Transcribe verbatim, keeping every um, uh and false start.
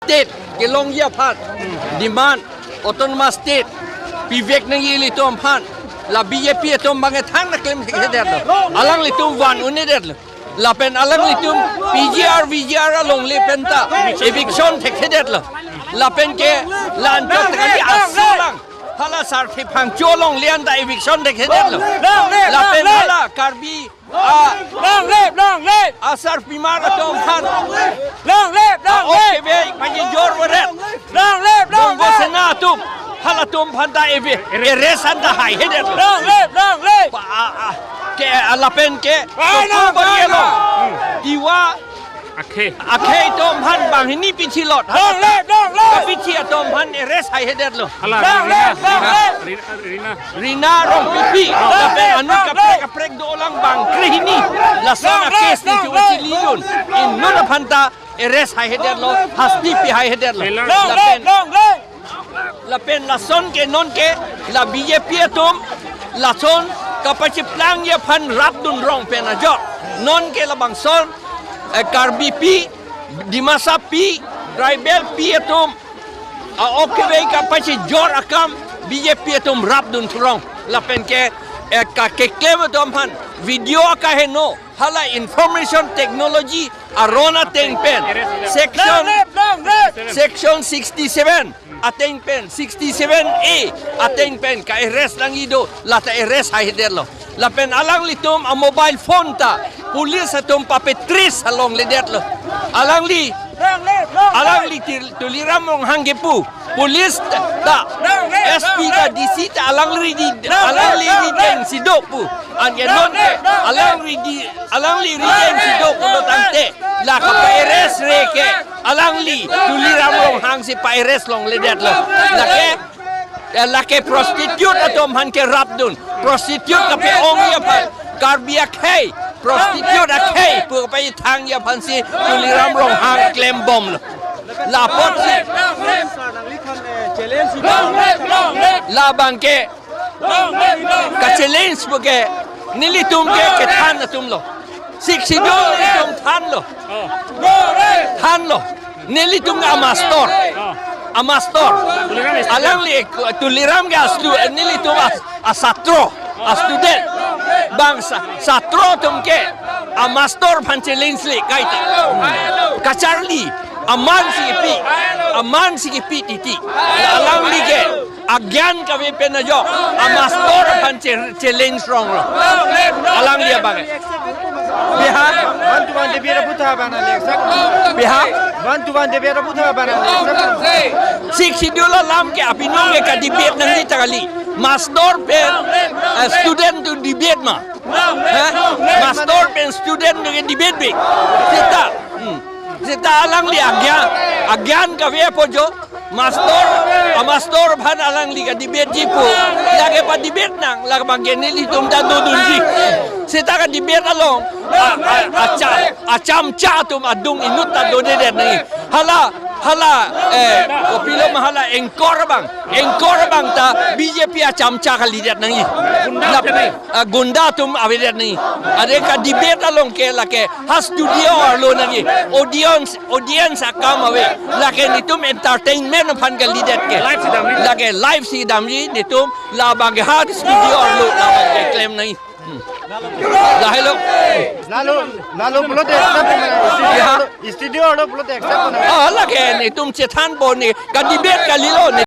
State kelongji aphan demand, autonomous state pivek nangji ilitum aphan. La B J P atum abang ke thangnat klem thekthedetlo. Alanglitum van un-edetlo. Lapen alanglitum P G R, V G R alongle penta eviction thekthedetlo. Lapen ke la-anchot kali aso lang. Hala Sarthe Phangcho alongle anta eviction thekthedetlo. Lapen hala Karbi, ah, Long live, long live! Asarpimar atum aphan, Long live, ah, long live! Okebe pajijor waret. Long live, long Bongo live! Sena atum, halatum aphanta eve, arrest anta haihedetlo. Long live, long live! Pa, ah, ah, ke, ah, lapen ke, Ai, Tokong long, Bagi long, along. Long. Tiwa, Akhei. Akhei atum aphan banghini pichilot. Long live, long live! Kapichi atum aphan arrest haihedetlo. Hala, Long Rina, live, long Rina, live! Rina, Rina. Rina Rongpipi, lapen anut kaprek kaprek dolang bang krehini. Lason a-case nelitum chilidun. Inut aphanta arrest haihedetlo, hasti pi haihedetlo. Long live, Lapen, long live! Lapen lason ke non ke, la B J P atum, lason kapachiplangji aphan rapdun rong pen ajok. Non ke labangson, eh, Karbipi, Dimasapi, Tribal pi atum, a-ok kevei kapachijor akam B J P atum rapdun thurong. Lapen ke, eh, ka keklem atum aphan video akaheno, hala information technology aron ateng pen. Section, Long live, long live! Section sixty-seven ateng pen, sixty-seven A ateng pen ka-arrest nangji do, lata arrest haihedetlo. Lapen alanglitum a-mobile phone ta police atum papetrace alongledetlo. Alangli, Long live, long live! Alangli Tir-, Tuliram Ronghang kepu police ta, S P ta, D C ta alangli ri-, alangli rideng si do pu. Anke non ke alangli ri-, alangli rideng si do pulo tangte, la kapa-arrest re ke alangli Tuliram Ronghang si pa-arrest longledetlo. Lake, eh, lake prostitute atum aphan ke rapdun. Prostitute kape-ongji aphan. Karbi akhei prostitute akhei pu kapachethangji aphan si Tuliram Ronghang klembomlo. La apotsi, Long live, long live! Labang ke Ka-challenge pu ke nelitum ke kethan atumlo. Sixth Schedule nelitum thanlo. Thanlo. Nelitum ke amastor. Amastor. Alangli Tuliram ke astu, nelitum as-, asatro, astudent. Bang sa-, satro atum ke amastor aphan challenge le kaita. Kacharli, aman si kipi, aman si kipi titi. Alangli ke agyan kave pen ajok, amastor aphan che-, challenge ronglo. Alangli abang. Bihar. One to one debate abutha bana le accept. Bihar. One to one debate abutha bana le accept. Sixth Schedule alam ke apinong ke ka-debate nangji ta kali. Mastor pen, eh, student atum debate ma. Eh? Mastor pen student atum ke debate bi. Seta. Hmm. Seta alangli agyan, agyan kave apo jo. Mastor, amastor aphan alangli ka-debate ji pu. Lake pa-debate nang, lake bang ke nelitum ta dodunji. Seta ka-debate along, a, a, acha-, achamcha atum adung inut ta dodedet nangji. Hala, hala, eh, kopilo ma hala anchor abang. Anchor abang ta B J P achamcha kalidet nangji. Lap-, ah, gunda atum avedet nangji. Ade ka-debate along ke lake ha studio arlo nangji. Audience, audience akam ave. Lake netum entertainment aphan kalidet ke. Live si damji. Lake live si damji netum labang ke ha studio arlo labang ke klem nangji. Hmm. Lahelo. Lalo, lalo pulote accept kona. Ya. Studio arlo pulote accept kona. Ah, lake netum chethanpo ne ka-debate kalilo ne.